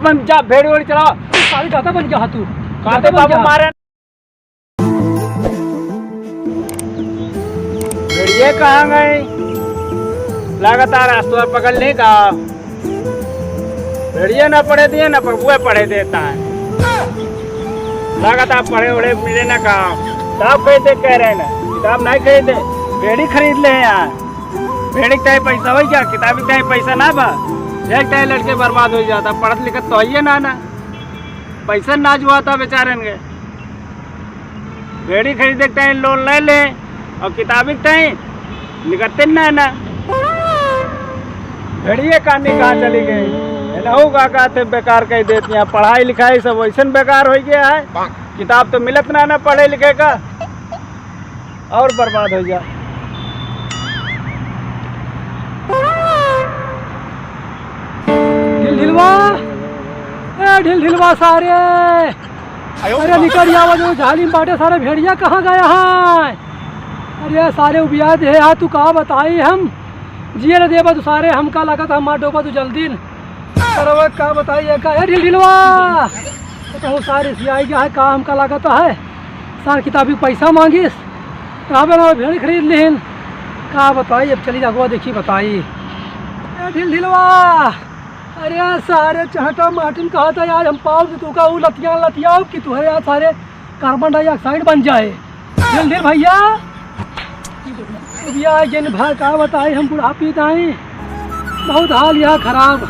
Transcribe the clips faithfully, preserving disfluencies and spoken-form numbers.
अपन जा, भेड़ी वेड़ी चलावा। सारे गाता बन गया हा तू। गाता बन गया। मारे। भेड़िया कहाँ गए? लगातार रास्ता पकड़ ले का। भेड़िया ना पढ़े दिए, ना बबुआ पढ़े देता है। लगातार पढ़े उढ़े मिले ना का। किताब खरीदे कह रहे ना, किताब नहीं खरीदे, भेड़ी खरीद ले यार। भेड़ी के ताई पैसा होई क्या? किताब के ताई पैसा ना बा। एक ताई लड़के बर्बाद हो जाता, पढ़त लिखत तो हइये ना ना। पैसा ना जुआता बेचारन के। भेड़ी खरीदे के ताई लोन ले ले और किताब के ताई निकलते ना ना। भेड़िए कहानी कहाँ चली गई? एनहू का कहते बेकार कह देती हैं। पढ़ाई लिखाई सब वैसन बेकार हो गया है। किताब तो मिलत ना ना पढ़े लिखे का। और बर्बाद हो जा। ढिलढिलवा, ए ढिलढिलवा सारे, अरे निकल आवा जो झाली में बाटे सारे, भेड़िया कहाँ गया है? अरे सारे उबिया दे है, तू का बताई हम जिए न देबा तू सारे, हमका लागत है मार डोबा तू जल्दी न। सरवा का बताई एका, ए ढिलढिलवा, तो सारे सियाई गया है का, हमका लागत है सार किताबी पैसा मांगिस, कहबे ना भेड़ खरीद लेहिन। का बताई, अब चली अगवा देखी बताई। ए ढिलढिलवा, अरे सारे चहटा माटिन कहा था आज हम पाव तू का ऊ लतिया लतियाओ कि तुहरे आज सारे कार्बन डाइऑक्साइड बन जाए। ढिलढिल भैया, भैया जिन भा का बताई हम बुढ़ापी ताई, बहुत हाल यह खराब।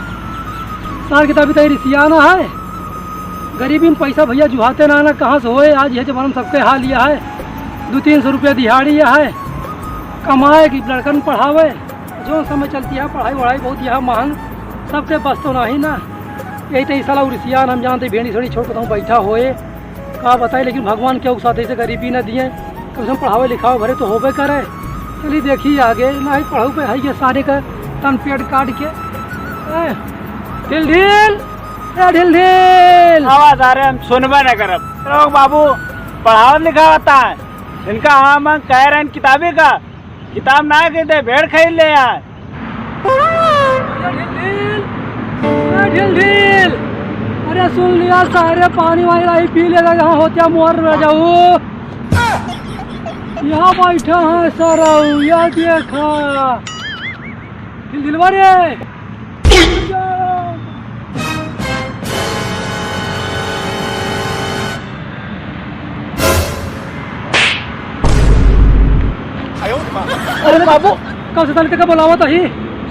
सार किताबी ताई रिसियाना है, गरीबी में पैसा भैया जुहाते ना, ना कहाँ से होए। आज यह जमाना में सबके हाल यह है, दो तीन सौ रुपया दिहाड़ी यह है, कमाए कि लड़कन पढ़ावे। जो समय चलती है पढ़ाई वढ़ाई बहुत यह महंग, सबके बस तो नहीं ना। यही तो ई साला उड़सियान हम जानते भेड़ी सोड़ी छोड़ के तुम बैठा होए, का बताई, लेकिन भगवान के साथ ऐसे गरीबी ना दिए, कम से कम पढ़ावे लिखावे भरे तो होबे करे। चली देखी आगे, ना ही पढ़ऊ पे है ये सारे का तन पेट काट के। ए, ढिलढिल, ए, ढिलढिल। आवाज आ रहे, हम सुनबे ना करब। लोग बाबू पढ़ावत लिखावत है, इनका हम कह रहे हैं किताबी का, किताब ना खरीदे, भेड़ खरीद ले यार। अरे ढिलढिल, अरे ढिलढिल, अरे सुन लिया सारे, पानी वानी नहीं पी लेगा, यहाँ होत्या मोर रह जाऊ। यहाँ बैठा है सरऊ, यह देखा। ढिलढिलवा रे। अरे बाबू, कब से तनिक का बोलावत ही?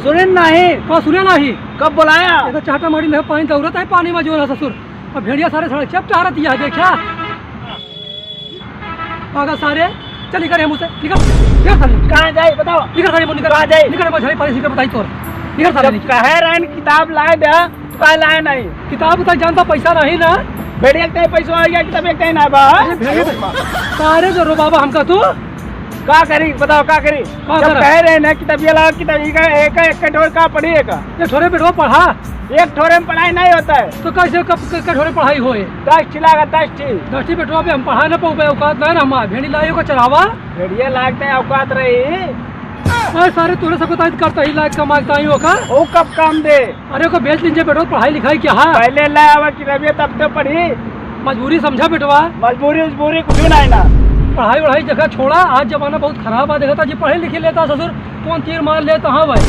सुने नाही। का सुने नाही? कब बोलाया? ये तो चाटा मारी ले पानी दौड़त है पानी में जो है ससुर। अब भेड़िया सारे सड़क चप टहरत ही है, देखा? पागल सारे, चल निकल यहाँ मुँह से, निकल, निकल सारे। कहाँ जाए बताओ? निकल सारे, निकल। कहाँ जाए? निकल, मुझे परेशान कर बताई तोर। निकल सारे, जब निकल। कहे रहन किताब लाए दे, तो काहे लाए नहीं? किताब उतार जानता पैसा नहीं ना। भेड़िया के पैसा आ गया, किताब एक ना बा। अरे भेड़िया तो, सारे जो रो बाबा हमका तू। का करी बताओ, का करी? का जब करा? कहे रहे ना किताब ये लाओ, किताब ये का, एक, एक कटोर का पढ़ी एक। ये छोरे बेटवा पढ़ा। एक ठोरे में पढ़ाई नहीं होता है। तो कैसे कब क-, कठोरे पढ़ाई होए? दस ठी लागा, दस ठी। दस ठी बेटवा पे हम पढ़ा ना पाऊँ, औकात ना है ना हमार। भेड़ी लाइयो का चलावा। भेड़िया लागते हैं, औकात रही। अरे सारे तोरे सबको तारीफ करता ही लायक कमाई ताई हो का? ओ कब काम दे? अरे को बेच लीजिए बेटवा, पढ़ाई लिखाई क्या है? पहले ले आवा कि रबिया तब तो पढ़ी। मजबूरी समझा बेटवा। मजबूरी उजबूरी कुछ नहीं ना। पढ़ाई वढ़ाई जगह छोड़ा, आज जमाना बहुत खराब है। देखा था जी पढ़े लिखे लेता ससुर, कौन तीर मार लेता। हाँ भाई।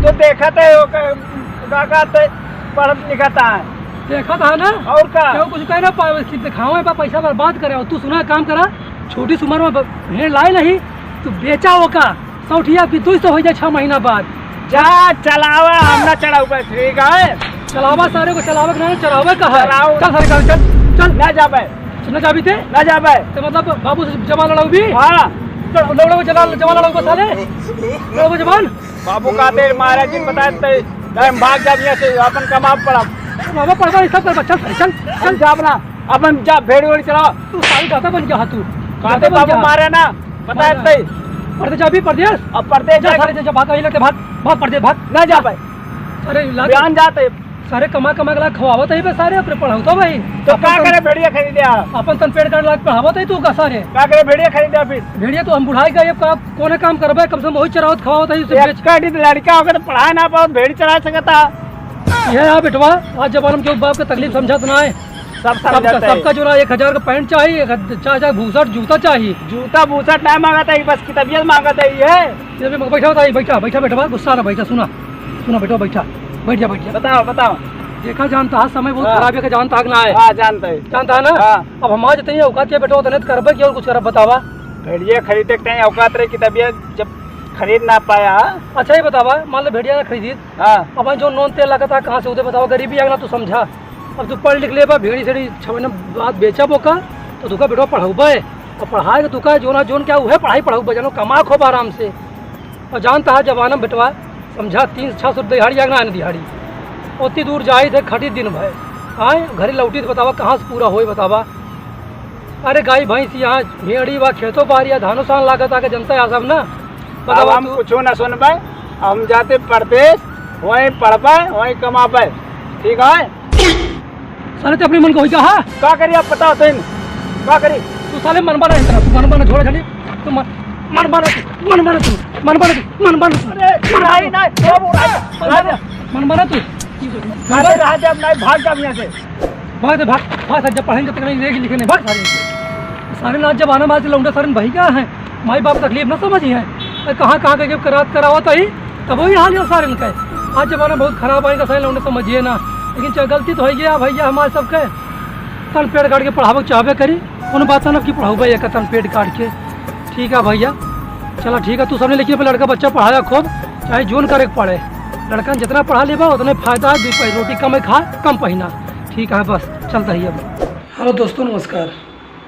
तो देखा था वो का-, काका तो पढ़त लिखत है। देखत है ना? और का? केहू कुछ कह ना पावे, सिर्फ दिखावे बा, पैसा बर्बाद करे। और तू सुना, काम करा, छोटी सी उम्र में ब-, भेड़ लाए नहीं, तू बेचा ओका, सौठिया की दुई सौ हो जाए छह महीना बाद। जा चलावा, हम ना चढ़ाऊ पे, ठीक है? चलावा सारे को, चलावे के ना, चढ़ावे का है। चलाओ। चल सारे, चल, चल, चल। ना जाबे। ना जाबी ते? ना जाबे। तो मतलब बाबू से जमा लड़ाऊ भी? हाँ। चल, लड़ाऊ जमा, जमा लड़ाऊ बता दे। लड़ाऊ जबान। बाबू कहते, "महाराज जी बताए ते, हम भाग जाब यहाँ से, अपन कमाब पड़ब।" बाबा पड़बा, ये सब कर, चल, चल, चल। हम जाब ना, अपन जा, भेड़ वेड़ चलाओ। तू सारी गाता बन गया तू। कहते गाता बन बाबू गया। मारे ना, बताए मारे। ते। परदेस जाबी, परदेस? अब परदेस जा, जाके सारे जा, भाग, यही लेते भाग, भाग परदेस, भाग। ना जा भाई। अरे, लाग बयान जाते। सारे कमा कमा के लाग खवावत है बे सारे, अपने पढ़ावत है भाई। तो अपन का तन, करे भेड़िया खरीदे आ? अपन तन पेट काट लाग पढ़ावत है तू का सारे? का करे भेड़िया खरीदे आ फिर? भेड़िया तो हम बुढ़ाई गए, अब का, कौन काम करबे? कम से कम वही चरावत खवावत है, उसे बेच। एक का दिन लड़का होकर तो पढ़ा ना पाओ, भेड़ी चरा सकता। ये है बेटवा, आज जमाना में केहू बाप के तकलीफ समझत ना है। सब समझत सबका, है। सबका जो ना एक हजार का पैंट चाही, एक हज-, चार हजार भूसट जूता चाही। जूता भूसट ना मांगत है, बस किताबिया मांगत है ये। ये भी बैठा होता है, बैठा, बैठा बेटवा, गुस्सा ना बैठा, सुना, सुना बेटवा, बैठा, बैठ जा, बैठ जा। बताओ, बताओ। देखा जानता है, समय बहुत हाँ। खराब है, जानता है कि ना है? हाँ, जानता है। जानता है ना? हाँ। अब हमार जितनी औकात है बेटवा, उतने तो करबे की और कुछ करब, बतावा। भेड़िया खरीदे के टाइम औकात रहे, किताबिया जब खरीद ना पाया। अच्छा, ये बतावा, मान लो भेड़िया ना खरीदी, हाँ। अब जो नून तेल लागत है, कहाँ से उदे बतावा, गरीबी आग ना तू समझा। अब तू पढ़ लिख लेबा, भेड़ी सेड़ी छवने बाद बेचब ओका, तो तुका बेटवा पढ़ौबे। और पढ़ाए के तुका जोना जोन क्या उहे पढ़ाई पढ़ौबे, जानो कमा खूब आराम से। और जानता है जमाना में बेटवा, समझा, तीन छः सौ दिहाड़ी आग ना आने दिहाड़ी। ओती दूर जाई थे खटी दिन भर, आए घरे लौटी तो बतावा कहाँ से पूरा होई बतावा। अरे गाई भैंस यहाँ भेड़ी बा, खेतो बारी है, धानो सान लागत आके जनता है सब ना। अब बतावा हम तू। कुछो ना सुनबे, हम जाते परदेश, वहीं पढ़बे, वहीं कमाबे, ठीक है? साले ते अपने मन को होई का, हाँ? का करी आप बताओ तो इन, का करी? तू साले मन बना इतना, तू मन बना छोड़ा खाली, तू मन, मन बना तू, मन बना तू, मन बना तू, मन बना तू। अरे, नहीं, नहीं, बाबू, नहीं। मन बना, मन बना तू। अरे, राजा, नहीं, भाग जा यहाँ से। भाग दे, भाग, भाग, सर, जब पढ़ेंगे तो कहीं लेके लिखे नहीं, भाग सारे। सारे ना आज जमाना में आज लौंडे सारे भाई का है, माई बाप तकलीफ ना समझी है। अरे कहाँ, कहाँ के करात करावत आई, तब वही हाल है सारे इनका। आज जमाना बहुत खराब आएगा, सारे लौंडे समझिए ना। लेकिन चाहे गलती तो है गया भैया हमारे सबके। तन पेड़ काट के पढ़ावे के चाहबे करी, उन बात ना कि पढ़ावे एक तन पेड़ काट के। ठीक है भैया, चला ठीक है, तू सबने लेकिन अपने लड़का बच्चा पढ़ाया खूब, चाहे जोन करे के पड़े। लड़कन जितना पढ़ा लेबा उतने फायदा है, दू पैसे रोटी कम खा, कम पहना। ठीक है, बस चलता ही अब। हेलो दोस्तों, नमस्कार।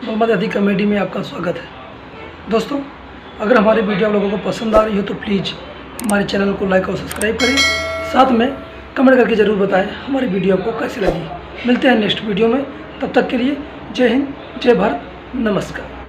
मोहम्मद अदी कॉमेडी में आपका स्वागत है। दोस्तों, अगर हमारी वीडियो आप लोगों को पसंद आ रही हो तो प्लीज हमारे चैनल को लाइक और सब्सक्राइब करें, साथ में कमेंट करके ज़रूर बताएं हमारी वीडियो आपको कैसी लगी। मिलते हैं नेक्स्ट वीडियो में, तब तक के लिए जय हिंद, जय भारत, नमस्कार।